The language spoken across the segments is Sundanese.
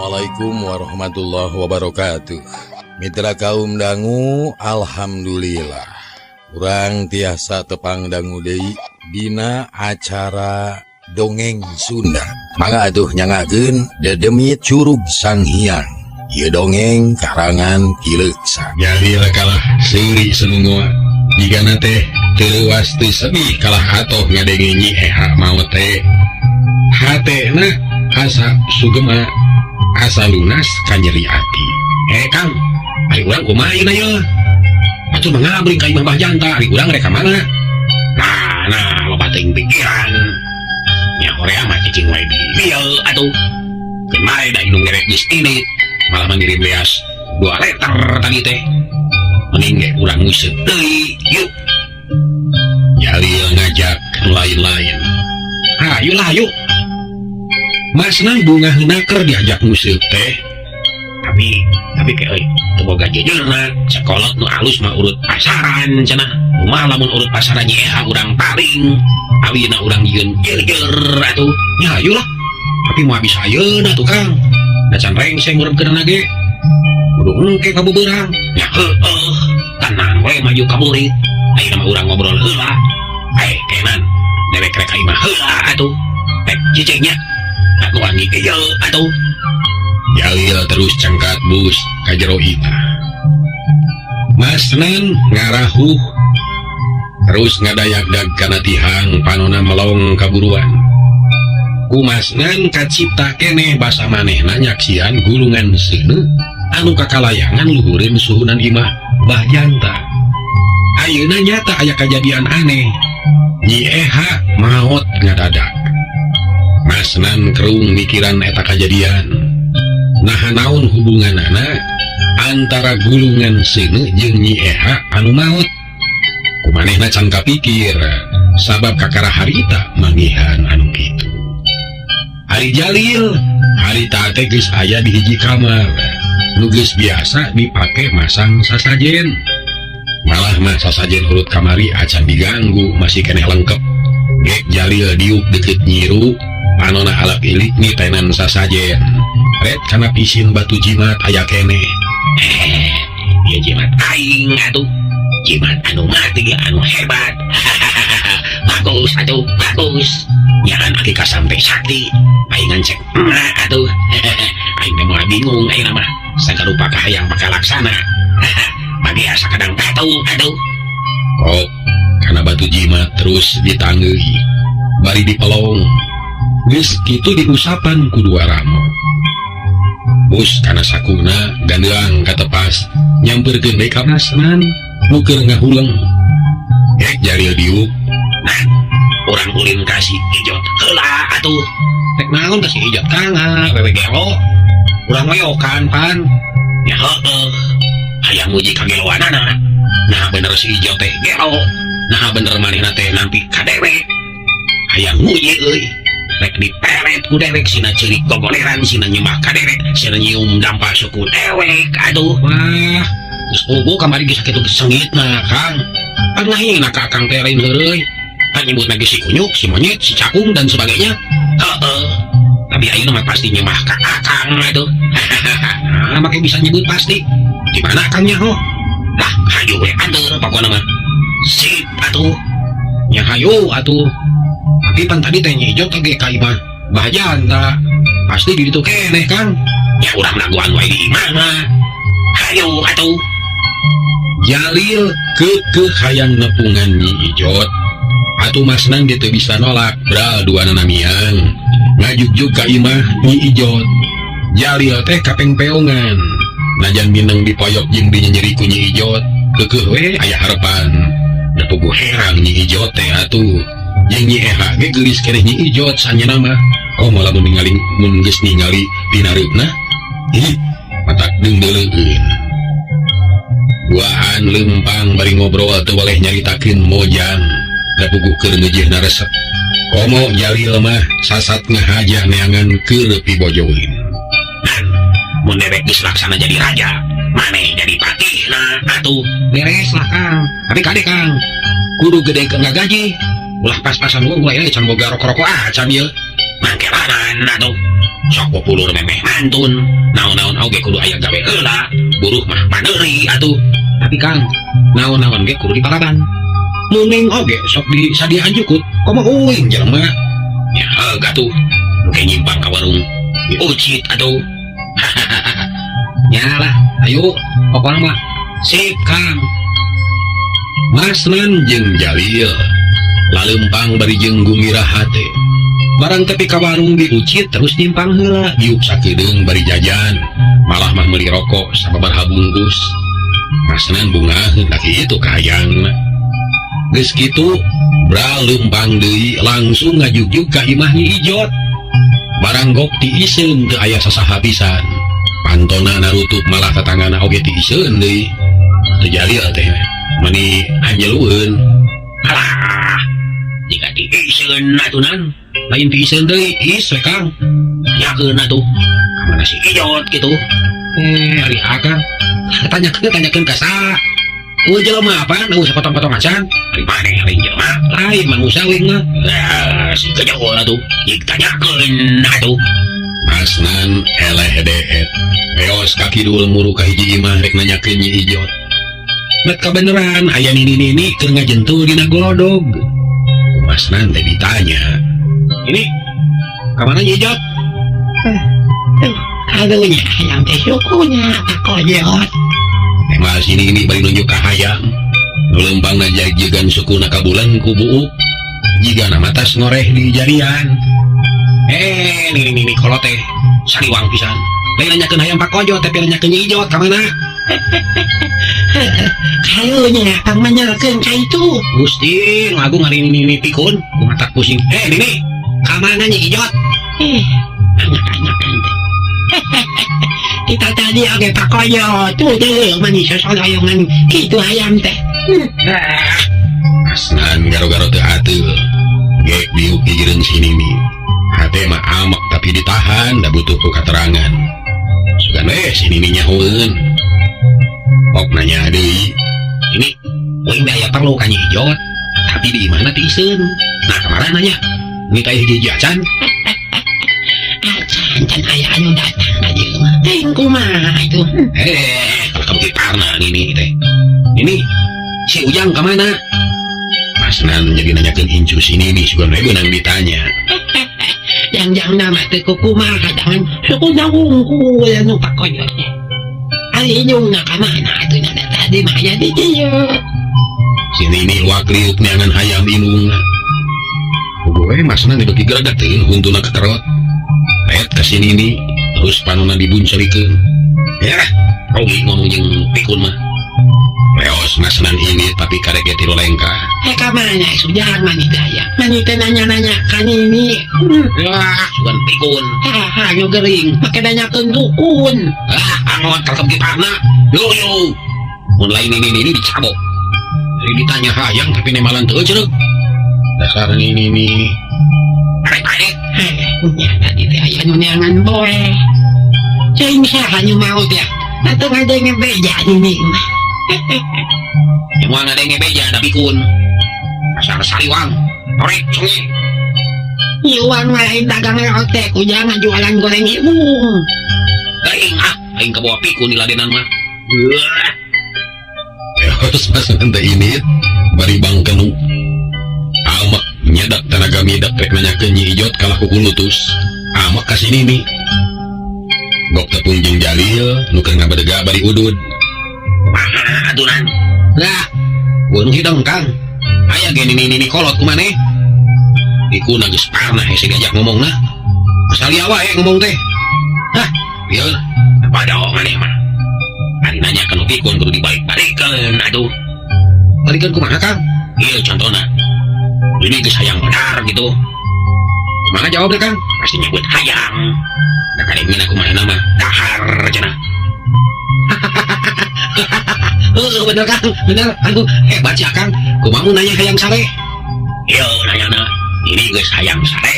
Assalamualaikum warahmatullahi wabarakatuh. Mitra kaum dangu, alhamdulillah. Urang tiasa tepang dangu deui dina acara Dongeng Sunda. Mangga atuh nyangakeun Dedemit Curug Sanghyang. Ieu dongeng karangan Ki Leuksa. Jalil kalah seuri senungoa. Jigana teh teu teu sedih kalah atoh ngadenge Nyi Eha maot teh. Hatena asa sugema, asa lunas kanyeri ati. Eh Kang, ari urang kumaha ayeuna ye? Atuh mah ngabring ka imah Bah Janta, ari urang rek ka mana? Nah, nah, loba teuing pikiran. Nya horea mah cicing wae di dieu atuh. Keun bae da indung gerek geus indit, malah mangirim beas 2 liter tadi teh. Mending ge urang nguseup deui, yuk. Jalil ngajak nu lain-lain. Ayolah, yuk. Masna bungah naker diajak nguseup teh. Tapi ke euy, teu boga jejeurna, sakolot nu alus mah urut pasaran cenah. Kumaha lamun urut pasaran Nyi Eha urang paling, awina urang jieun jeujeur atuh. Nya hayu lah. Tapi moal bisa ayeuna tuh Kang. Da can rengseng urepkeunana ge. Kudu engke ka bubeurang. Nya heueuh, tenang we maju ka burit. Ayeuna mah urang ngobrol heula. Eh, kenan, dewek rek ka imah heula atuh. Rek cicing nya. Aku wangi ieu atuh. Jalil terus cangkat bus ka jero imah. Masnan ngarahuh terus ngadayak-dag kana tihang, panona melong kaburuan. Ku Masnan kacipta keneh basa manehna nyaksian gulungan seuneu anu kakalayangan luhureun suhunan imah Bah Janta. Ayeuna nyata aya kajadian aneh. Nyi Eha maot ngadadak. Masnan kerung mikiran eta kajadian. Nah, naon hubunganana antara gulungan seuneu jeung Nyi Eha anu maot? Kumanehna can kapikir sabab kakara harita manggihan anu kitu. Ari Jalil harita teh geus aya di hiji kamar nu geus biasa dipake masang sasajen. Malah mah sasajen urut kamari acan diganggu, masih keneh lengkep. Gek Jalil diuk deket nyiru, panona alak ilik nitenan sasajen. Ret kana pisin batu jimat aya keneh. Eh, ieu jimat aing atuh. Jimat anu mati anu hebat. Bagus atuh, bagus. Jangan aki kasam teh sakti. Aing cek emak atuh. Aing teh moal bingung ayeuna mah. Sagarupa kahayang bakal laksana. Bagi asa kadang tatu atuh. Kok kana batu jimat terus ditanggeui. Bari dipelong. Geus kitu diusapan ku dua ramo. Bus kana sakuna gandeang katepas nyamperkeun deui ka Masnan nu keur ngahuleng. Gek Jalil diuk. Nah, urang ulin ka si Ijot heula atuh. Rek naon ka si Ijot Kang, wewe gelo. Urang moyokan pan. Ya heueuh. Hayang muji kageloanana. Nah bener si Ijot teh gelo. Nah bener manehna teh nampi ka dewek. Hayang muji euy. Rek diperet ku dewek sina ceurik gogoleran, sina nyembah ka dewek, sina nyium dampa suku dewek aduh. Wah, geus puguh kamari geus sakitu sengitna Kang. Pan ngahina ka Akang teh lain heureuy. Pan nyebut lagi si kunyuk, si monyet, si cakung dan sebagainya. Heeh. Tapi ayeuna mah pasti nyembah ka Akang atuh. Nah, make bisa nyebut pasti. Di mana Akangnya ho? Lah, hayu we anteur pokona mah. Sip atuh. Nya hayu atuh. Tapi pan tadi teh Nyi Ijot ge ka imah Bah Janta. Pasti di ditu keneh Kang. Ya urang dagoan wae di imah mah. Hayu atuh. Jalil keukeuh hayang nepungan Nyi Ijot. Atuh Masnan ge teu bisa nolak, bral dua nanamian. Ngajugjug ka imah Nyi Ijot. Jalil teh kapengpeongan. Najan mineng dipoyok jeung dinyenyeri ku Nyi Ijot, keukeuh we aya harepan. Da puguh herang Nyi Ijot teh atuh. Jeung Nyi Eha ge geulis keneh Nyi Ijot sanyana mah. Komo lamun ningali mun geus ningali pinareupna, ih, matak deungdeuleun. Duaan lempang bari ngobrol teu boleh nyaritakeun mojang. Da puguh keur ngeujeuna resep. Komo Jalil mah sasat ngahaja neangan keur pibojoeun. Dan mun dewek geus laksana jadi raja, maneh jadi patihna atuh. Beres lah Kang. Tapi kade Kang, kudu gede ke ngagaji. Ulah pas-pasan gua ieu can boga rokok-rokok acan ieu. Mangkelanan atuh. Sok populur memeh mantun. Naon-naon oge kudu aya gawe heula. Buruh mah paneuri atuh. Tapi Kang, naon-naon ge kudu diparaban. Munding oge sok disadiaan jukut. Komo uing jelema. Ya heug atuh. Engke nyimpang ka warung. Ucit atuh. Nyalah, ayo pokokna mah. Sip, Kang. Masnan jeung Jalil lalempang bari jeung gumirah hate. Barang tepi ka warung diucit terus nyimpang heula, diuk sakedeung bari jajan. Malah mah meuli rokok sababaraha bungkus. Masnan bungaheun da kitu kahayangna. Geus kitu, bra lempang deui langsung ngajugjug ka imah Nyi Ijot. Barang gok tiiseun teu aya sasaha pisan. Pantona narutup malah tatanggana oge tiiseun deui. Teu Jalil teh meni anjelueun. Alah, jiga tiiseun atuh nan. Lain tiiseun deui, is we Kang. Tanyakeun atuh. Ka mana si Ijot kitu? Ari akang. Tanyakeun tanyakeun ka saha? Eueuh jelema apaan? Eueuh sapotong-potong acan. Ari maneh lain jelema. Lain manusia uing mah. Ah, si kejauh atuh. Jig tanyakeun atuh. Masnan eleh deet. Eos ka kidul muru ka hiji imah rek nanyakeun Nyi Ijot. Met kabeneran aya nini-nini keur ngajentul dina golodog. Ku Masnan teh ditanya. Ini ka mana Nyi Ijot? Karunya hayam teh sukunya Pak Kojot. Tembal sini ini bari nunjuk ka hayam. Nu leumpangna jagjegan sukuna kabulan ku buuk. Jigana mah tas ngoreh di jarian. Nini-nini kolot teh sariwang pisan. Lain nanyakeun hayam Pak Kojot tapi nanyakeun Nyi Ijot ka mana? Karunya pang manyelkeun ka itu. Gusti, nu agung ari nini pikun, ku matak pusing. Nini, ka mana Nyi Ijot? Anak-anak teh. Kita tadi oge Pak Kojot tuh deh mani sosoroyongan kitu hayam teh. Ah, Masnan garo-garo teu ateul. Gek diuk gigireun si Nini. Hate mah amek tapi ditahan da butuh ku katerangan. Sugan we si Nini nyahoeun. Ok nanya deui. Ini uing teh aya perlu ka Nyi Ijot. Tapi di mana tiiseun? Nah, kemarin nanya. Ini teh hiji acan. Acan can aya anu datang ka dieu mah. Teuing kumaha itu. Kalau kamu kiparna Nini teh. Ini si Ujang ka mana? Masnan jadi nanyakeun incu si Nini sugan we beunang ditanya. Yang-yang nama teh kumaha jangan sukuna wungkul anu Pak Kojot teh. Ari indungna ka mana atuh nya tadi mah aya di dieu. Si Nini luak liuk neangan hayam indungna. Gue Masnan dibeki gregeteun huntuna kekerot. Ret ka si Nini terus panona dibuncelikeun. Ya, rugi ngomong jeung pikun mah. Leos Masnan ini tapi karek ge tilu lengkah. Ka mana Ujang mani teh aya. Mani teh nanya-nanya ka Nini. Wah, sugan pikun. Haha, nu gering make nanyakeun dukun. Ah, angot kalem kiparna. Yo yo. Mun lain ini ini dicabok. Jadi ditanya hayang tapi nemalan teu cereuk. Dasar ini ini. Arek arek. Nya tadi teh aya nu neangan boe. Cing saha nu mau teh? Atuh ngadenge beja Nini mah. Yang moal ngadenge beja da pikun. Asal sariwang. Torek songe. Iuang mah lain dagang rote Ujang jualan goreng ibung. Aing ah, aing kabawa pikun di ladenan mah. Wah. Terus Masnan teh ini bari bangkenu. Amek nyedak tenaga midak rek nanyakeun Nyi Ijot kalah ku kulutus. Amek ka si Nini. Gok tepung jeung Jalil nu keur ngabedega bari udud. Kumaha aturan? Lah, nu hidang Kang. Aya ge Nini nini kolot ku maneh. Iku geus parnah hese diajak ngomongna. Asal lia wae ngomong teh. Hah, ieu padahal maneh mah. Ari nanya ka nu pikun kudu dibalik-balikeun atuh. Balikeun kumaha Kang? Ieu contohna. Ini geus hayang benar gitu. Kumaha jawabna Kang? Pasti nyebut hayang. Da kadengna kumaha mah dahar cenah. Heuh bener Kang, bener. Aduh, hebat sih Akang. Kumaha mun nanya hayang sare? Ieu nanyana. Ini geus hayang sare.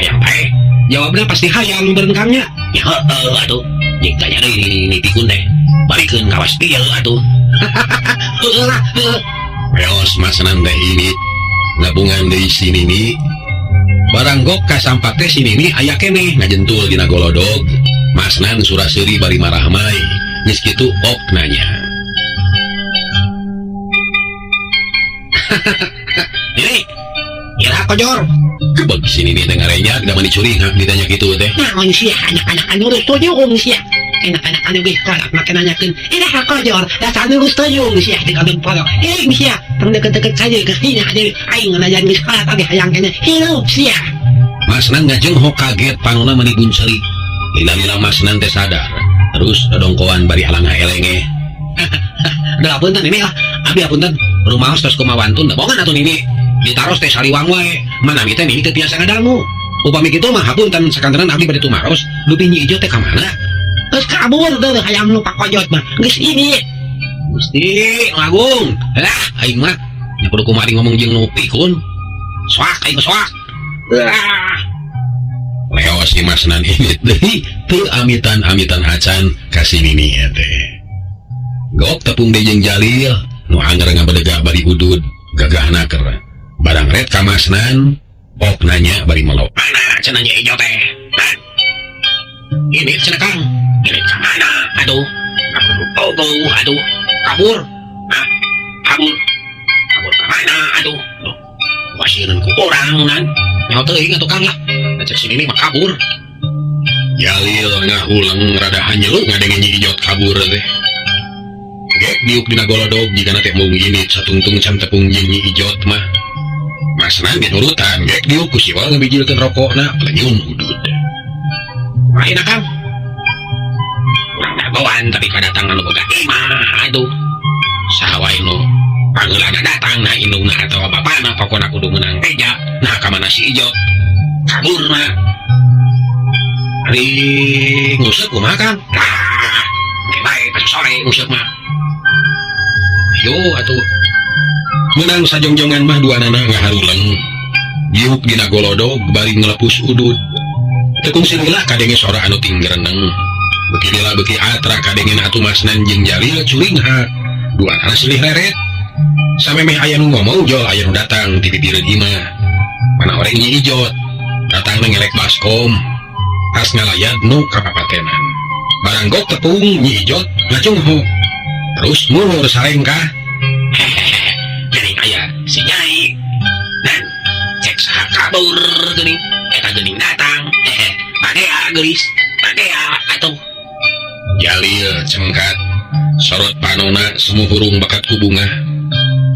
Hayang paeh. Jawabna pasti hayang berengkangnya. Ya heueuh atuh. Jik tanya deui ini pikun teh. Balikeun kawas dieu atuh. Heueuh lah, heueuh. Reos Masnan teh ini gabungan deui si Nini. Baranggok kasampak teh si Nini aya keneh ngajentul dina golodog. Masnan sura-seuri bari marahmai. Geus kitu ok nanya. Nini, iraha kojor? Kebeg si Nini teh ngarenyak da mani curingak ditanya kitu teh. Naon sia anak-anak anu geus tuyung sia. Anak-anak anu geus kolot make nanyakeun iraha kojor, dasar anu geus tuyung sia teh kabeh polok. Hirup sia, tong deket-deket ka dieu geus hina deui. Aing nganajan geus kolot oge hayang keneh hirup sia. Masnan ngajenghok kaget panona mani guncelik. Lila-lila Masnan teh sadar. Terus dodongkoan bari alangah elenge. Udah apunten ini lah. Abi apunten. Rumaos tos kumaha wantun da bongan atuh Nini. Ditaros teh saliwang wae. Manami teh Nini teu tiasa ngadangu. Upami kitu mah hapunten sakantenan abdi bade tumaros. Dupi Nyi Ijo teh ka mana? Geus kabur teh hayam nu pakojot mah. Geus ini. Gusti nu Agung. Lah aing mah nya kudu kumaha ngomong jeung nu pikun. Soak aing mah soak. Lah. Leo si Masnan ini deui teu amitan-amitan acan ka si Nini teh. Gok tepung deui jeung Jalil nu anger ngabedega bari udud gagahna keur. Barang ret ka Masnan, ok nanya bari melok. Mana cenah Nyi Ijo teh? Hah? Ini cenah Kang. Ini ka mana? Aduh. Aduh, aduh. Kabur. Hah? Kabur. Kabur ka mana? Aduh. Duh. Wasieuneun ku urang nan. Nyaho teuing atuh Kang lah. Cek si Nini mah kabur. Jalil ngahuleng rada hanyelu ngadenge Nyi Ijot kabur teh. Gek diuk dina golodog jigana teh mung init satungtung can tepung jeung Nyi Ijot mah. Masna ge nurutan gek diuk ku siwal ngabijilkeun rokokna lenyun udud. Kumaha Kang? Urang dagoan tapi kadatangan nu boga imah aduh. Saha wae nu pangeulana datang nah indungna atawa bapana pokona kudu meunang eja. Nah ka mana si Ijot? Kaburna. Ari nguseup kumaha Kang? Tah, engke bae pas sore nguseup mah. Ayo atuh. Meunang sajongjongan mah duanana ngaharuleng. Diuk dina golodog bari ngelepus udud. Teu kungsi lila kadenge sora anu tinggereneng. Beuki lila beuki atra kadenge atuh Masnan jeung Jalil curinghak. Duanana silih reret. Samemeh aya nu ngomong jol aya nu datang ti pipireun imah. Mana oreng Nyi Ijot. Datangna ngelek baskom. Tas ngalayat nu kapapatenan. Barang gok tepung Nyi Ijot ngacunghok. Terus mulur sarengkah. Hehehe, geuning aya si Nyai. Dan cek saha kabur geuning. Eta geuning datang. Hehe, bagea geulis, bagea atuh. Jalil cengkat. Sorot panona semu hurung bakat ku bunga.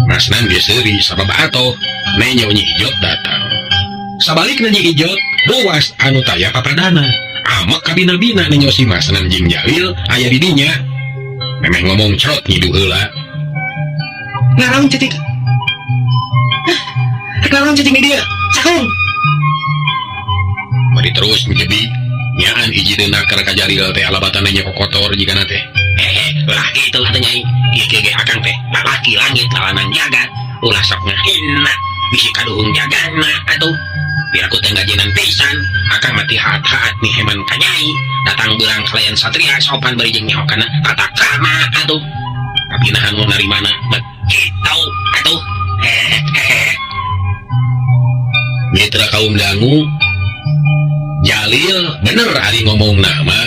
Masnan ge seuri sabab atoh nenyo Nyi Ijot datang. Sabalikna Nyi Ijot luas anu taya papadana. Amek kabina-bina nenyo si Masnan jeung Jalil aya di dinya. Memeh ngomong cerot ngidu heula. Ngarang cicing. Ngarang cicing di dieu. Sakum. Bari terus njebi nyaan hiji deuna keur ka Jalil teh alabatan nya kokotor jigana teh. Hehe, ulah kitu atuh Nyai. Ieu ge akang teh lalaki langit lalanan jagat. Ulah sok ngahina bisi kaduhung jagana atuh. Biar aku teh ngajinan pisan, akang mati haat-haat nih heman ka Nyai. Datang beurang kalayan satria sopan bari jeung nyaho kana tata krama atuh. Tapi nahan nu narimana bet kitu atuh. Hehehe. Mitra kaum dangu Jalil bener ari ngomong nama.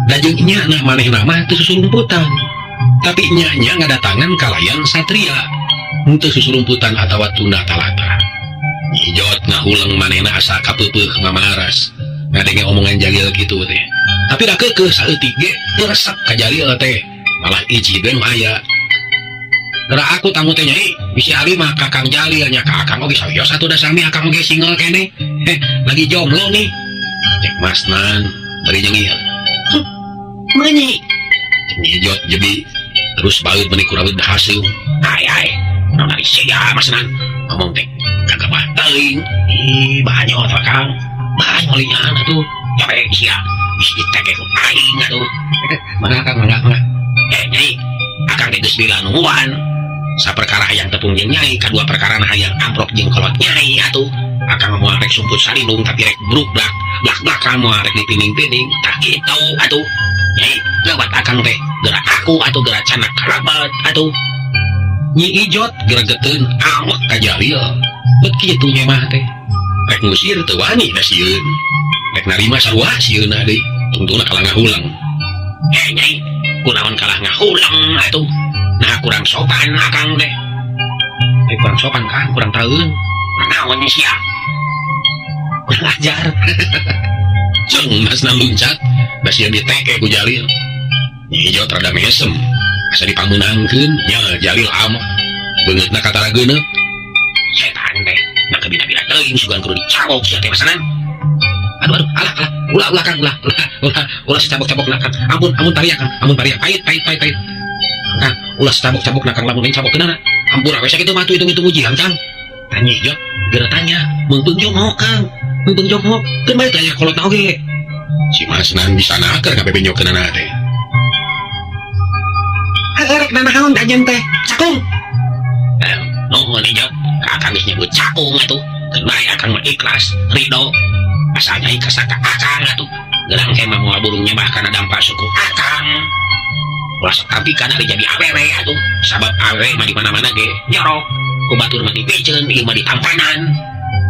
Da jeung nya nah manehna mah teu susurumputan. Tapi nya-nya ngadatangan kalayan satria. Henteu susurumputan atawa tunda talata. Nyi Ijot ngahuleng manehna asa kapeupeuk mamaras. Ngadenge omongan Jalil kitu teh. Tapi da keukeuh saeutik ge teu resep ka Jalil teh. Malah iji ge nu aya. Geura aku tamu teh Nyai, bisi ari mah ka Kang Jalil nya ka Akang oge sawios atuh da sami Akang oge single keneh. Heh, lagi jomblo nih. Cek Masnan bari nyengir. Meunyi. Cek Nyi Ijot jebi terus baeud meuni kuraweut haseum. Ai ai, kunaon ari sia Masnan ngomong teh gagabah teuing. Ih, banyol teh Kang. Banyol lian atuh. Cobe sia bisi diteke ku aing atuh. Mangga Kang, mangga, mangga. Nyai, Akang teh geus dilanuan. Saperkara hayang tepung jeung Nyai, kadua perkara na hayang amprok jeung kolot Nyai atuh. Akang moal rek sumput salindung tapi rek brukblak, blak-blakan moal rek dipining-pining. Tah kitu atuh. Nyai, lewat Akang teh gerak aku atuh gerak canak karabat atuh. Nyi Ijot gregeteun awak ka Jalil. Bet kitu nya mah teh. Rek ngusir teu wani da sieun. Rek narima sarua sieunna deui. Tungtungna kalah ngahuleng. Eh, Nyai, kunaon kalah ngahuleng atuh? Nah, kurang sopan akang teh. Eh, kurang sopan, Kang, kurang taeun. Naon sia? Kurang ajar. Ceng Masnan luncat, da sieun diteke ku Jalil. Nyi Ijot rada mesem, asa dipameunangkeun, nya Jalil amok. Beungeutna katara geuneuk. Setan teh, nah kabina-bina teuing sugan kudu dicabok sia teh masanan. Aduh, aduh, alah, alah, ulah, ulah, Kang, ulah, ulah, ulah, ulah secabok-cabok na, Kang. Ampun, ampun pariak, Kang, ampun pariak. Pahit, pahit, pahit, pahit. Kang, ulah secabok-cabok na, Kang, lamun lain cabokeunana. Ampura we sakitu mah atuh hitung-hitung ujian, Kang. Tanya Ijot, geura tanya, meungpeung jongok, Kang. Meungpeung jongok, keun bae teh aya kolotna oge. Si Masnan bisa naker ngabebenyokeunana teh. Heueuh, rek nanaon anjeun teh? Cakung. Eh, nuhun Ijot, ka akang geus nyebut cakung atuh. Keun bae akang mah ikhlas, ridho. Asal Nyai kersa ka akang atuh. Geurang ke mah moal burung nyebah kana dampak suku akang. Ulah sok tampikan ari jadi awewe atuh. Sabab awewe mah di mana-mana ge nyorok. Ku batur mah dipiceun, ieu mah ditampanan.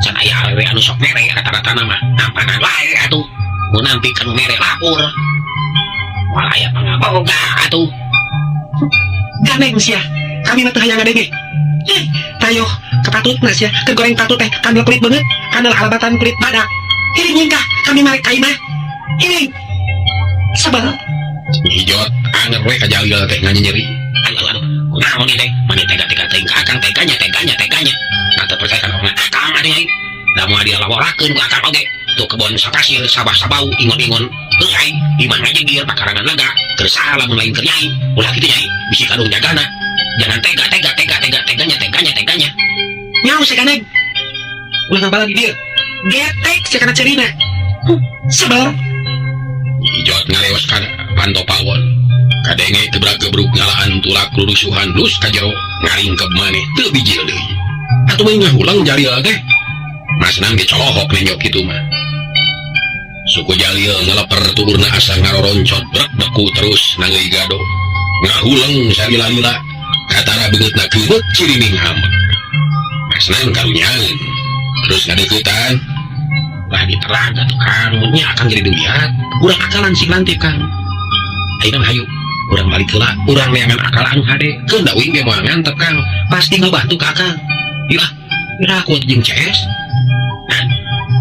Can aya awewe anu sok mere, rata-ratana mah tampanan wae atuh. Mun nampi kanu mere lapur. Moal aya pangaboga atuh. Ganeng sia. Kami mah teu hayang ngadenge. Eh, tayo kepatutna sia keur goreng patut teh kandel kulit beungeut, kandel alabatan kulit badak. Hiring nyingkah kami marek ka imah. Hiring. Sebel. Nyi Ijot anger we ka Jalil teh nganyeri. Aduh, aduh, aduh. Kunaon ieu teh? Mani tega-tega teuing ka akang, teganya, teganya, teganya. Nah, teu percaya kana omongan akang atuh, Nyai. Da moal dilaporakeun ku akang oge. Tuh kebon sapasir, sabah sabau, ingon-ingon. Heuay, imah ngajegir, pakarangan lega. Keur saha lamun lain keur Nyai. Ulah kitu, Nyai, bisi kadung jagana. Jangan tega, tega, tega, tega, teganya, teganya, teganya. Nyau sia ganeng. Ulah ngabalan di dieu. Getek sia kana cerina. Sebel. Nyi Ijot ngaleos ka panto pawon. Kadenge gebrak-gebruk ngalaan tulak rurusuhan lus ka jero ngaringkeb maneh teu bijil deui. Atuh mah ngahuleng Jalil teh. Masnan ge colohok nenjok kitu mah. Suku Jalil ngeleper tuburna asa ngaroroncot brek beku terus nangeui gado. Ngahuleng salila-lila katara beungeutna keumeut cirining hamek. Masnan karunyaeun. Terus ngadeuketan. Lah diterang atuh, Kang, mun nya akang jadi duit. Urang akalan sing lantip, Kang. Ayeuna mah hayu urang balik heula, urang neangan akal anu hade. Keun da uing ge moal ngantep, Kang. Pasti ngabantu ka akang. Ilah, ira aku jeung CS. Nah,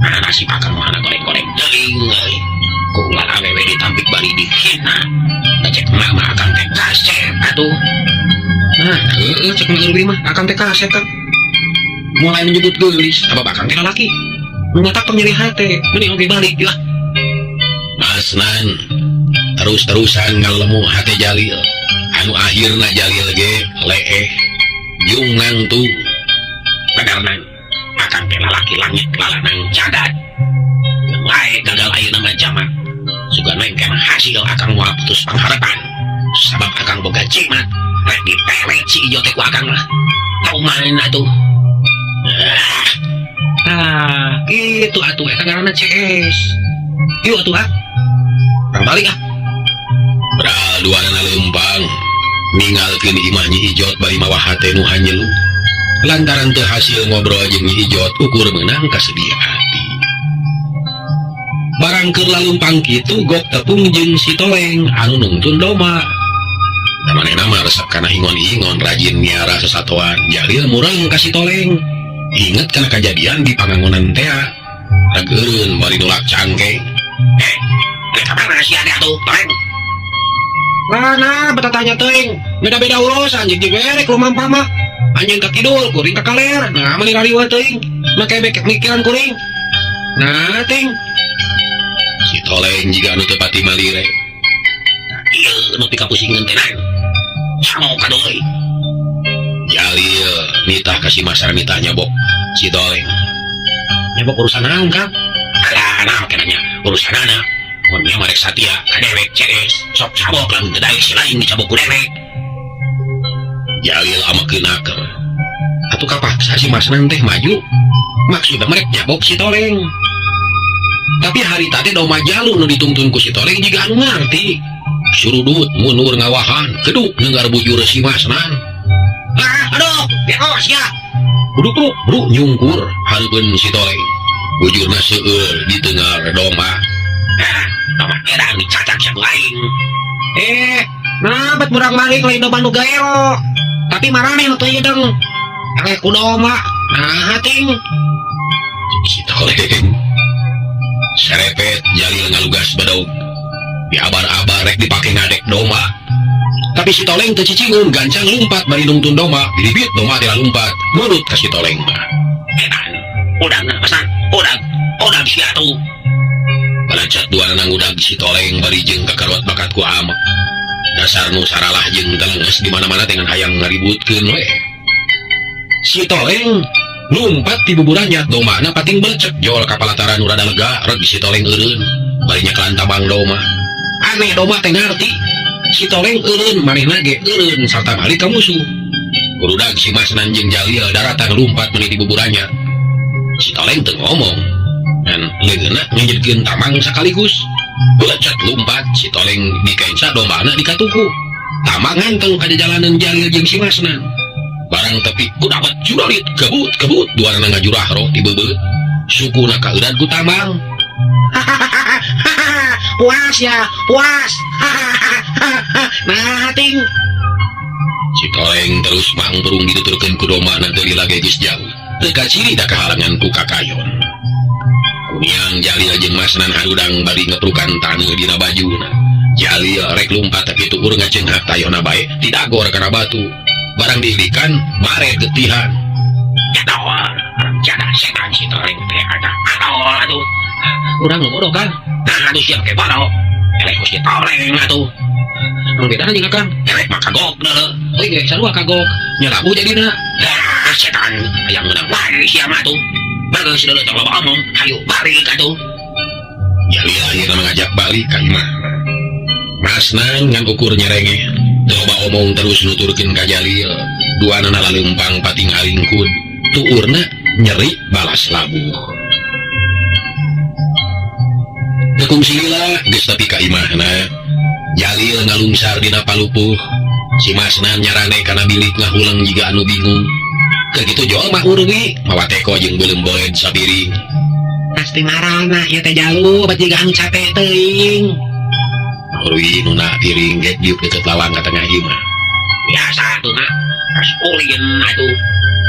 nah nasib akang mah goreng-goreng teuing euy. Ku ulah awewe ditampik bari dihina. Da cek mama akang teh kasep atuh. Nah, heueuh cek mah mah akang teh kasep, Kang. Mulai menyebut geulis, sabab akang teh lalaki. Nu matak tong nyeri hate, mending oge balik lah. Masnan terus-terusan ngalemu hate Jalil. Anu akhirna Jalil ge leeh jung nangtung. Benernan, akang teh lalaki langit lalanang jagat. Keun wae gagal ayeuna mah jamak. Sugan we engke mah hasil akang moal putus pangharapan. Sabab akang boga jimat, rek dipelet si Ijo teh ku akang lah. Tauman atuh. Ah, Ah, gitu atuh eta ngaranna CS. Yuk atuh ah. Urang balik ah. Bral duanana leumpang. Ninggalkeun imah Nyi Ijot bari mawa hate nu hanyelu. Lantaran teu hasil ngobrol jeung Nyi Ijot ukur meunang kasedih hati. Barang keur lalumpang kitu gok tepung jeung si Toleng anu nungtun doma. Da manehna mah resep kana ingon-ingon rajin miara sesatoan. Jalil murang ka si Toleng. Inget kana kajadian di pangangonan tea. Rageureun bari nulak cangkeng. Eh, rek ka mana sia teh atuh, Toleng? Mana betatanya teuing. Beda-beda urusan jeung jeung rek lumampah mah. Anjeun ka kidul, kuring ka kaler. Nah, meuni rariweuh teuing. Make mikiran kuring. Nah, ting. Si Toleng jiga anu teu pati malire. Ieu nu pikapusingeun teh nan. Samo kadoy. Jalil nitah ka si Masar nitah nyabok si Toleng. Nyabok urusan naon, Kang? Alah, naon kenanya urusanana. Mun nya marek satia ka dewek CS, sok cabok lamun teu daek si lain dicabok ku dewek. Jalil amekeun naker. Atuh kapaksa si Masnan teh maju. Maksudna merek nyabok si Toleng. Tapi hari tadi doma jalu nu ditungtun ku si Toleng jiga anu ngarti. Surudut mundur ngawahan, keduk nenggar bujur si Masnan. Ah, aduh, beos ya. Buduk bro, bro nyungkur hareupeun si Toleng. Bujurna seueur di tengah domba. Ah, domba edan dicacak sia ku aing. Nah, bet murang balik lain domba nu gaero. Tapi maraneh nu teu hideng. Eleh ku domba. Nah, ting. Si Toleng. Serepet Jalil ngalugas bedog. Diabar-abar rek dipake ngadek domba. Tapi si Toleng teu cicingeun, gancang lumpat bari nungtun domba. Diribit domba teh lumpat. Nurut ka si Toleng mah. Edan. Udah pesan. Udah. Udah sia tuh. Balancat dua ngudag si Toleng bari jeung kakaruat bakat ku amek. Dasar nu saralah jeung telenges di mana-mana dengan hayang ngaributkeun we. Si Toleng lumpat ti buburannya dombana pating belecek jol ka palataran nu rada lega reg si Toleng eureun bari nyekelan tabang domba. Aneh domba teh ngarti. Si Toleng eureun manehna ge eureun sarta balik ka musuh. Urudag si Masnan jeung Jalil daratan lumpat meniti buburannya. Si Toleng teu ngomong. Dan leungeunna ngejedkeun tamang sekaligus. Belecet lumpat si Toleng dikenca dombana dikatuku. Tamang nganteng ka jalanan Jalil jeung si Masnan. Barang tepi kudapat jurolit kebut kebut dua ngajurah roh di bebeut. Sukuna kaeudan ku tamang. Puas ya, puas. Nah, ting. Si Toleng terus mangprung dituturkeun ku domba teu lagi geus jauh. Teu kaciri da kahalangan ku kakayon. Kuniang Jalil jeung Masnan harudang bari ngeprukan taneuh dina bajuna. Jalil rek lumpat tapi tuur ngacenghak tayona bae didagor kana batu. Barang dihilikan bare getihan. Jadol. Jadah setan si Toleng teh ada adol atuh. Urang nu bodoh kan. Nah, atuh sia make bodoh. Eleh ku si Toleng atuh. Nu bedana jeung Akang. Eleh mah kagok deuleu. Euy ge sarua kagok. Nyalabu jadina. Ah, setan hayang meunang wae sia mah atuh. Bagus deuleu tong loba omong, hayu balik atuh. Jalil akhirna mengajak balik ka imah. Masnan ngan ukur nyerenge. Teu loba omong terus nuturkeun ka Jalil. Duanana laleumpang pating alingkud. Tuurna nyeri balas labuh. Teu kungsi lila geus tepi ka imahna. Jalil ngalungsar dina palupuh. Si Masnan nyarane kana bilik ngahuleng jiga anu bingung. Keur kitu jol mah urwi mawa teko jeung beuleum boled sapiring. Pasti marana ieu teh jalu bat jiga anu capek teuing. Urwi nuna piring ge diuk deket lawang ka tengah imah. Biasa atuh mah. Ras ulin atuh.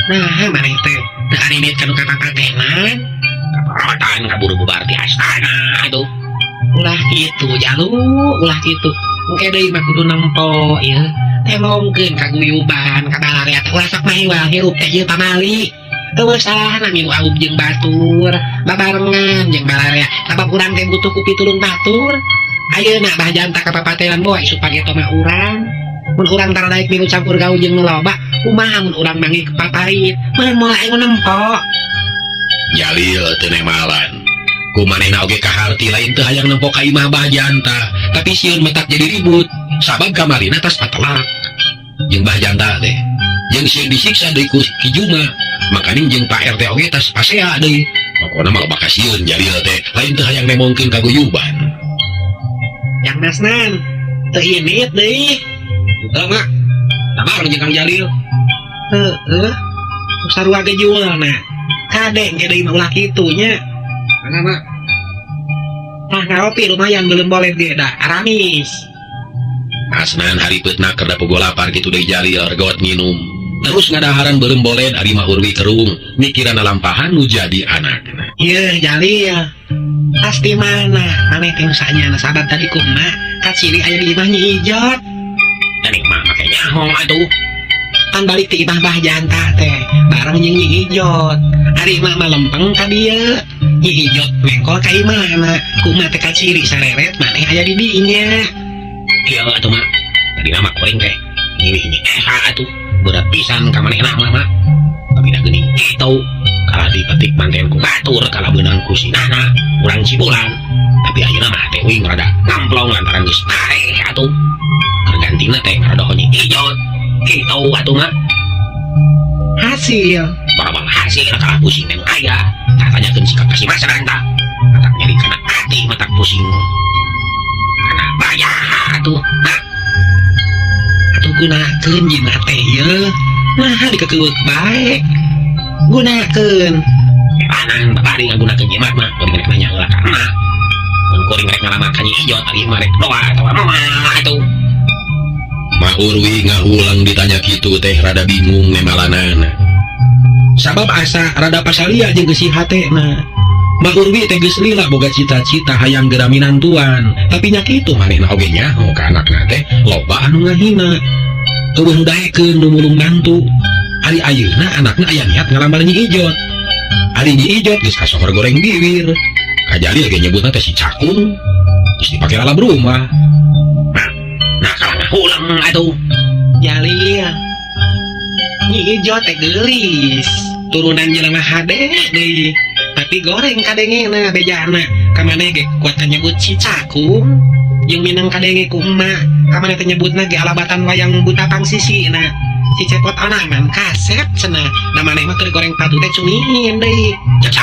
Nah, maneh teh teu arinit ka nu kapapatenan. Kaparotan kaburu bubar ti astana atuh. Ulah kitu jalu, ulah kitu. Engke deui mah kudu nempo ieu. Temongkeun kaguyuban ka balarea teh ulah sok mahiwal hirup teh ieu pamali. Eueuh salahna milu aub jeung batur, babarengan jeung balarea sabab urang teh butuh ku pitulung batur. Ayeuna bah janta kapapatenan boa isuk pageto mah urang. Mun urang tara daek milu campur gaul jeung nu loba, kumaha mun urang manggih paparit? Mun moal aya nu nempo. Jalil teu nemalan. Ku manehna oge kaharti lain teu hayang nempo ka imah bah janta, tapi sieun matak jadi ribut. Sabab kamarina tas patelak. Jeung bah janta teh. Jeung sieun disiksa deui ku Ki Juma. Makaning jeung Pak RT oge tas pasea deui. Pokona mah loba kasieun Jalil teh, lain teu hayang nemongkeun kaguyuban. Yang Masnan, teu init deui. Henteu mah. Tabar jeung Kang Jalil. Heeh. Sarua ge jualna. Kade engke deui mah ulah kitu nya. Mana mah? Tah ngaropi lumayan belum boleh ge da aramis. Masnan haripeutna keur da pogo lapar kitu deui Jalil regot nginum. Terus ngadaharan beureum boled ari mah urwi kerung mikiran lampahan nu jadi anakna. Ieu Jalil. Pasti mana maneh teh nu sanyana sabab tadi ku emak kaciri aya di imah Nyi Ijot. Geuning mah make nyaho atuh. Pan balik ti imah bah janta teh bareng jeung Nyi Ijot. Ari emak mah lempeng ka dieu. Nyi Ijot mengkol ka imahna. Ku emak teh kaciri sareret maneh aya di dinya. Ieu atuh mah. Tadina mah kuring teh nyilih nyi eta atuh. Berat pisan ka manehna mah mah. Tapi da geuning kitu. Kalah dipetik manten ku batur, kalah beunang ku si Nana, urang Cibulan. Tapi ayeuna mah teh uing rada ngamplong lantaran geus pareh atuh. Keur gantina teh rada Nyi Ijot. Kitu atuh mah. Hasil. Barabang hasil kalah pusing teh nu aya. Tah tanyakeun sikap ka si Masran tah. Matak nyeri kana ati matak pusing. Kana bayah atuh. Nah. Atuh gunakeun jimat teh ieu. Nah dikekeuweuk bae. Gunakeun. Ngan babari ngagunakeun jimat mah kuring rek nanya heula ka emak. Mun kuring rek ngalamar ka Nyi Ijot ari mah rek doa atawa moal atuh. Ma Urwi ngahulang ditanya kitu teh rada bingung nemalanana. Sabab asa rada pasalia jeung geusih hatena. Ma Urwi teh geus lila boga cita-cita hayang geura minantuan, tapi nya kitu manehna oge nyaho ka anakna teh loba anu ngahina. Euweuh nu daekeun nu mulung mantu. Ari ayeuna anakna aya niat ngalamar Nyi Ijot. Ari Nyi Ijot geus kasohor goreng biwir. Ka Jalil ge nyebutna teh si Cakung. Geus dipake lalab rumah. Nah kalah ngahulang atuh. Jalil. Nyi Ijot teh geulis. Turunan jelema hade deui. Tapi goreng kadengena bejana. Ka maneh ge kuat nyebut si Cakung. Jeung minang kadenge ku emak. Ka maneh teh nyebutna ge alabatan wayang buta pangsisina. Si Cepot Onaman kasep cenah. Da maneh mah keur goreng patu teh cungiin deui. Cek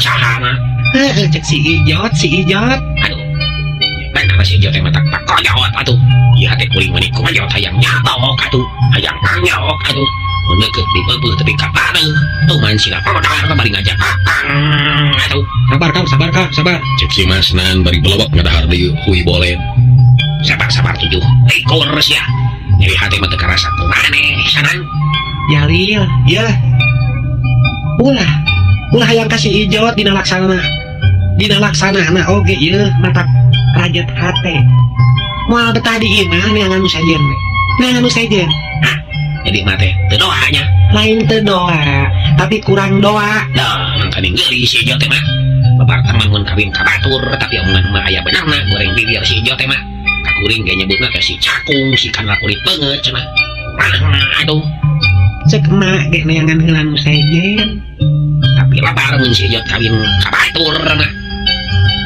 saha mah. Heeh, cek si Ijot, si Ijot. Aduh. Bener si Ijot teh mah tak kojot atuh. Ieu teh kuring meuni kojot hayang nyatok atuh. Hayang anyok atuh. Mun deukeut dipeupeuh tepi ka pareuh. Tuman sila modar bari ngajak akang atuh. Sabar Kang, sabar Kang, sabar. Cek si Masnan bari belewek ngadahar deui hui bolen. Sabar-sabar 7 likur sia. Nyeri hati mah teu karasa ku maneh sanan. Jalil, ya. Ulah, ulah hayang ka si Ijot dina laksana. Dina laksanana oge ieu mata rajet hate. Moal betah di imah neangan nu sejen we. Neangan nu sejen. Hah, jadi mah teh teu doa nya. Lain teu doa, tapi kurang doa. Dah, mangkaning geulis si Ijot teh mah. Babar teman mun kawin ka batur, tapi omongan mah aya benerna goreng bibir si Ijot teh mah. Ka kuring ge nyebutna teh si Cakung, si kanal kulit beungeut cenah. Mah aduh. Cek emak ge neangan heula nu sejen. Tapi lebar mun si Ijot kawin ka batur mah.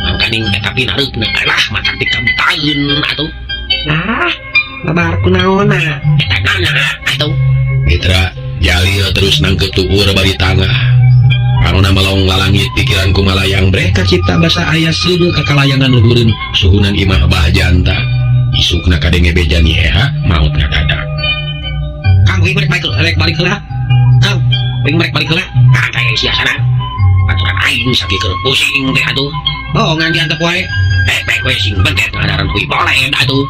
Mangkaning eta pinareupna alah mata dikabitaeun atuh. Lah, lebar kunaonna? Eta nana atuh. Mitra Jalil terus nangkep tuur bari tangah. Panona melong lalangit pikiran kumalayang breh kacipta basa aya seuneu kakalayangan luhureun suhunan imah bah janta. Isukna kadenge beja Nyi Eha maut ngadadak. Kang kuring rek balik, rek balik heula. Kang, kuring rek balik heula. Kang kayak sia sana. Aturan aing sakit pusing teh atuh. Bohongan diantep wae. Bek we sing bentet ngadaran hui boled atuh.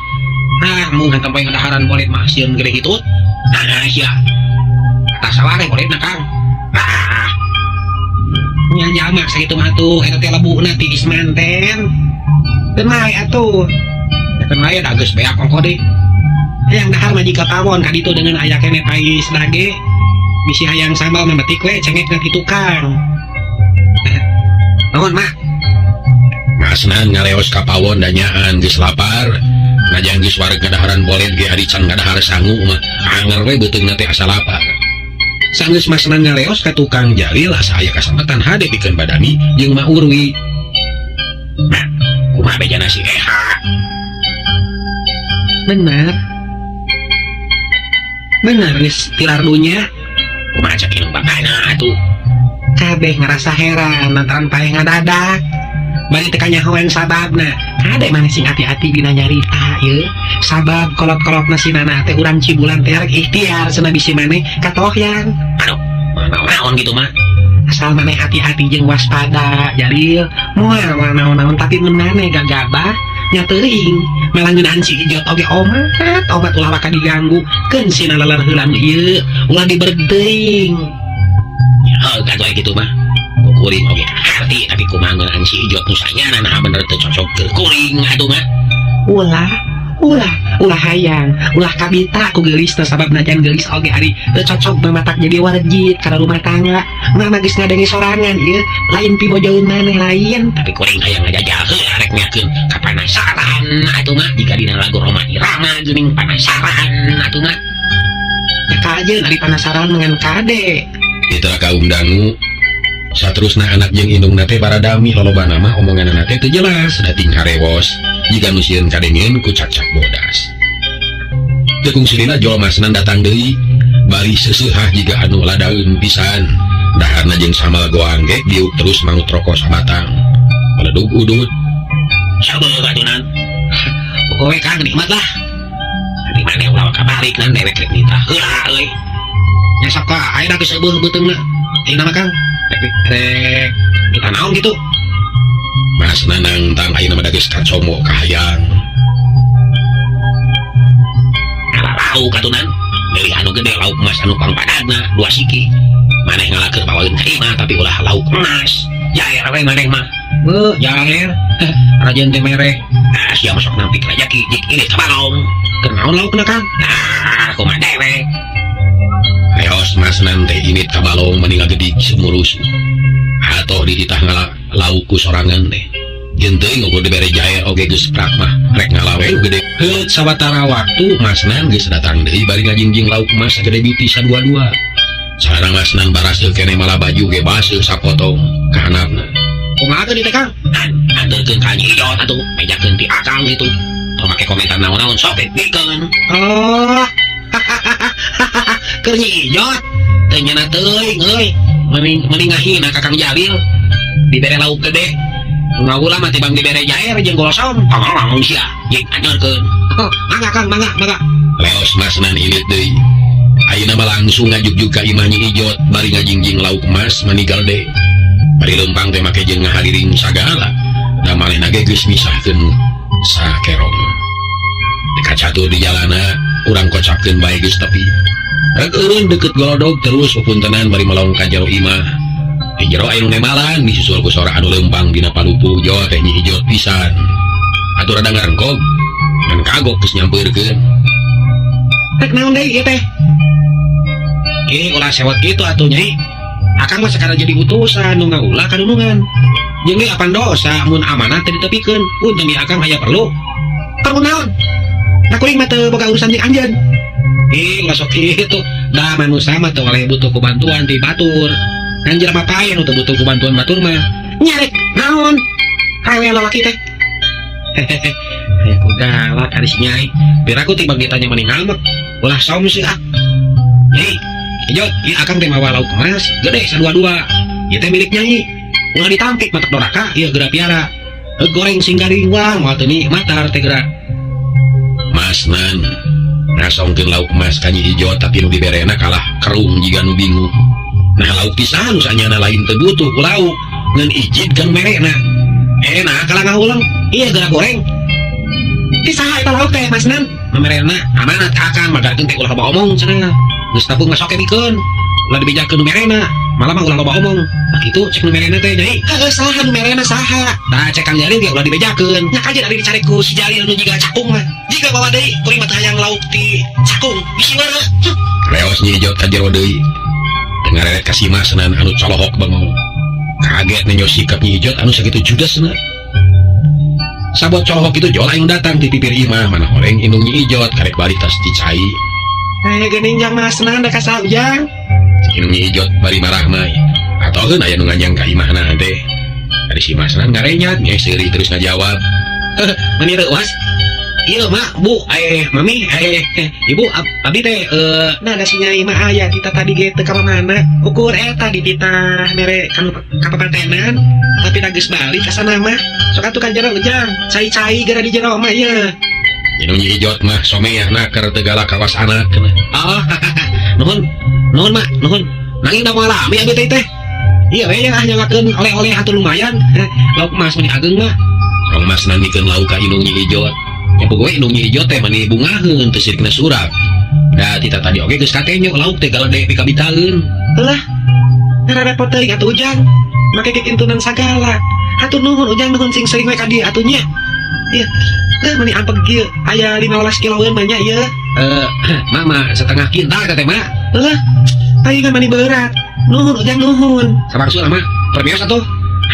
Ah, mung hantam poe ngadaharan boled mah sieun gede hitut. Nah, sia. Tah saware boledna Kang. Ah, Nya jamak sakitu mah atuh eta teh lebuna ti geus manten. Keun wae atuh. Ya keun wae da geus beak ongko deui. Hayang dahar mah jika pawon ka ditu dengan aya keneh pais dage. Bisi hayang sambal mah metik we cengekna ti tukang. Nuhun mah. Masnan ngaleos ka pawon da nyaan geus lapar. Najan geus wareg ngadaharan boled ge ari can ngadahar sangu mah anger we beuteungna teh asa lapar. Sanggeus Masnan ngaleos ka tukang Jalil asa aya kasempatan hade pikeun badami jeung Ma Urwi. Nah, kumaha bejana si Eha? Bener. Bener geus tilar dunya. Kumaha cek indung bapana atuh? Kabeh ngerasa heran lantaran paeh ngadadak. Bari teu kanyahoan sababna. Kade maneh sing hati-hati dina nyarita ieu. Sabab kolot-kolotna si Nana teh urang Cibulan teh rek ikhtiar cenah bisi maneh katohyan. Aduh, naon gitu mah. Asal maneh hati-hati jeung waspada, Jalil. Moal moal naon-naon tapi mun maneh gagabah nya teuing. Malah ngeunaan si Ijot oge omat, omat ulah waka diganggu. Keun sina leler heula nu ieu, ulah diberteuing. Heuh, katuh gitu mah. Ku kuring oge kaharti tapi kumaha ngeunaan si Ijot nu sanyana nah bener teu cocok keur kuring atuh mah. Ulah, ulah, ulah hayang, ulah kabita ku geulisna sabab najan geulis oge ari teu cocok mah matak jadi warjit kana rumah tangga. Mah geus ngadenge sorangan ieu, lain pibojoeun maneh lain. Tapi kuring hayang ngajajal heula rek nyakeun kapanasaran atuh mah jika dina lagu Rhoma Irama geuning panasaran atuh mah. Ya kajeun ari panasaran ngan kade. Mitra kaum dangu saterusna anak jeung indungna teh baradami lolobana mah omonganna teh teu jelas dating harewos jiga nu sieun kadengeun ku cakcak bodas. Teu kungsilina jol Masnan datang deui bari seuseuhah jiga anu ladaeun pisan. Daharna jeung sambal goang ge diuk terus mangut rokok sabatang. Meledug udut. Sabeug atuh nan. Pokoke Kang nikmat lah. Tapi maneh ulah kabalik nan dewek rek nitah heula euy. Nya sok ka aya da geus eueuh beuteungna. Ieu mah Kang. Rek rek Nah, naon gitu? Mas Nanang tang ayeuna mah geus kacomo kahayang. Ngala lauk atuh, Nan. Meuli anu gede, lauk emas anu pangpadadna dua siki. Maneh ngalakeun bawaeun ka imah, tapi ulah lauk emas. Jair we maneh mah. Beuh, jair. Rajen teh mere. Ah, sia masuk nampik rajaki jik ini ka balong. Keur naon laukna, Kang? Nah, kumaha dewek. Leos Mas Nan teh init ka balong meni ngagedig sumurus. Atoh dititah ngala lauk ku sorangan teh. Jeung teuing ukur dibere jair oge geus prak mah rek ngala we nu gede. Heuleut sawatara waktu Mas Nan geus datang deui bari ngajingjing lauk emas sagede biti sadua-dua. Sarana Mas Nan baraseuh keneh, malah baju ge baseuh sapotong ka handapna. Kumaha teh teh, Kang? An, anterkeun ka Nyi Ijot atuh, bejakeun ti akang gitu. Tong make komentar naon-naon, sok bikeun. Oh. Keur Nyi Ijot. Teu nyana teuing euy. Mending mending ngahina ka Kang Jalil. Dibere lauk gede. Ngawula mah tibang dibere jair jeung golosom. Pangolong sia, jik anterkeun. Oh, mangga, Kang, mangga, mangga. Leos Mas Nan init deui. Ayeuna mah langsung ngajugjug ka imah Nyi Ijot bari ngajingjing lauk emas mani galede. Bari leumpang teh make jeung ngahaliring sagala. Da manehna ge geus misahkeun sakerong. Teu kacatur di jalana, urang kocapkeun bae geus tepi. Rek eureun deket golodog terus pepuntenan bari melong ka jero imah. Di jero aya nu nembalan disusul ku sora anu leumpang dina palupuh jo teh Nyi Ijot pisan. Atuh rada ngarengkog, ngan kagok geus nyampeurkeun. Rek naon deui ieu teh? Ih, ulah sewot gitu atuh, Nyai. Akang mah sekarang jadi utusan nu ngaulah kadunungan. Jeung ge apan dosa mun amanah teh ditepikeun. Untung di akang aya perlu. Perlu naon? Da kuring mah teu boga urusan jeung anjeun. Ih, ulah sok kitu. Da manusia mah teu oleh butuh ku bantuan ti batur. Ngan jelema paeh nu teu butuh ku bantuan batur mah. Nyarek naon? Rewel lalaki teh. Hehehe. Aya ku galak ari si Nyai. Piraku tibang ditanya meni ngambek. Ulah som sih ah. Nyai, Ijot, ieu akang teh mawa lauk emas gede sadua-dua. Ieu teh milik Nyai. Ulah ditampik, matak doraka, ieu geura piara. Goreng sing garing, wah moal teu matar teh geura. Mas Nan ngasongkeun lauk emas ka Nyi Ijot, tapi nu diberena kalah kerung jiga nu bingung. Nah, lauk pisan nu sanyana lain teu butuh ku lauk ngan ijid kan merena. Enak kalah ngahuleng. Iya geura goreng. Ti saha eta lauk teh, Mas Nan? Merena amanat ka akang, magarkeun teh ulah loba omong cenah. Geus tapung mah sok bikeun. Ulah dibejakeun nu merena. Malah mah ulah loba omong. Nah kitu cek nu merena teh, Nyai. Heeh, saha nu merena, saha? Tah, cek Kang Jalil ge ulah dibejakeun. Nya kajen ari dicari ku si Jalil nu jiga cakung mah. Jiga bawa deui, kuring mah teu hayang lauk ti cakung. Bisi weureu. Leos Nyi Ijot ka jero deui. Teu ngareret ka si Mas Nan anu colohok bengong. Kaget nenjo sikap Nyi Ijot anu sakitu judesna. Sabot colohok itu jol anu datang di pipir imah mana horeng indung Nyi Ijot karek balik tas dicai. Eh, geuning jang Mas Nan da ka ujang. Indung Nyi Ijot bari marah mah. Atoheun aya nu nganjang ka imahna teh. Ari si Mas Nan ngarenyat nya seuri terus ngajawab. Meni reuas. Ieu mak, Bu, eh mami, eh ibu, abdi teh Nah, da si Nyai mah aya kita tadi ge teu ka mana. Ukur eta dititah mere kanu kapapatenan, tapi da geus balik ka sana mah. Sok atuh ka jero, Ujang. Cai-cai geura di jero mah ieu. Indung Nyi Ijot mah someah naker teu galak kawas anak cenah. Oh, nuhun. Nuhun, Mak, nuhun. Nanging da moal lami abdi teh teh. Iya we ah nyalakeun oleh-oleh atuh lumayan. Lauk emas meni ageung mah. Rong Mas Nan mikeun lauk ka indung Nyi Ijot. Nya pokoke indung Nyi Ijot teh mani bungaheun teu sirikna surak. Da tita tadi oge geus katenyo lauk teh galede pikabitaeun. Lah, repot teuing atuh Ujang. Make kikintunan sagala. Hatur nuhun, Ujang, nuhun, sing sering we ka dieu atuh nya. Ieu. Eh, meni ampeg ieu. Aya 15 kiloeun mah nya ieu. Eh, mama setengah kintal teh, Mak. Lah, palingan mani berat. Nuhun, Ujang, nuhun. Sabar lah, Mak. Permios atuh.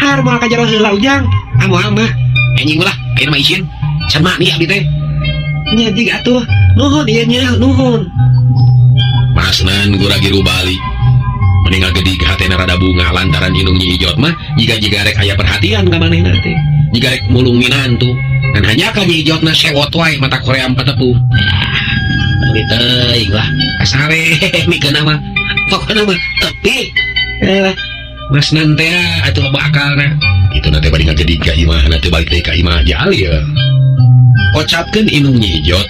Har moal ka jero heula, Ujang? Ah, moal, Mak. Enjing lah, ayeuna mah isin. Can mandi abdi teh. Nya jig atuh. Nuhun ieu nya, nuhun. Mas Nan gura-giru balik. Meni ngagedig hatena rada bunga lantaran indung Nyi Ijot mah jiga-jiga rek aya perhatian ka manehna teh. Jiga rek mulung minantu. Ngan hanya ka Nyi Ijotna sewot wae mata koream patepung. Beli teuing lah. Kasare mikeun mah. Pokona mah tepi. Eh, Mas Nan teh atuh loba akalna. Itu nanti bari ngagedig ka imah, nanti balik deui ka imah Jalil. Kocapkeun indung Nyi Ijot,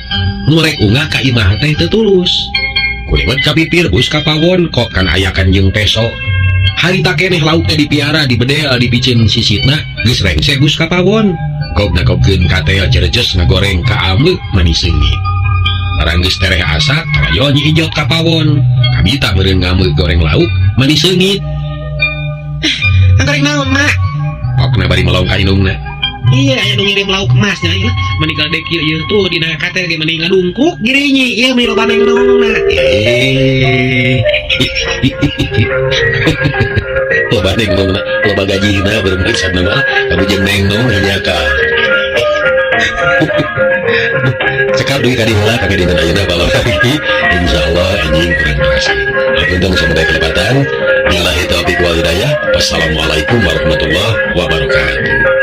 nu rek unggah ka imah teh teu tulus. Kuliwet ka pipir bus ka pawon kok kan ayakan jeung peso. Harita keneh lauk teh dipiara, dibedel, dipiceun sisitna, geus rengse gus ka pawon. Gog nagogkeun katel jerejes ngagoreng ka ameu mani seungit. Barang geus tereh asak, toloyo Nyi Ijot ka pawon. Kabita meureun ngameu goreng lauk mani seungit. Goreng naon, Mak? Pokna bari melong ka indungna. Iya, aya nu ngirim lauk emas nya ieu. Mani galedek ieu ieu tuh dina katel ge mani ngadungkuk girinyi ieu mani loba neng-nongna. Eh. Loba nengnongna, loba gajina bermaksud mah kamu jeung nengnong hanya ka. Cekap dugi ka dieu heula kangge dinten ayeuna balong insyaallah anjing kurang terasa. Hapunten samudaya kelepatan. Billahi taufiq wal hidayah. Wassalamualaikum warahmatullahi wabarakatuh.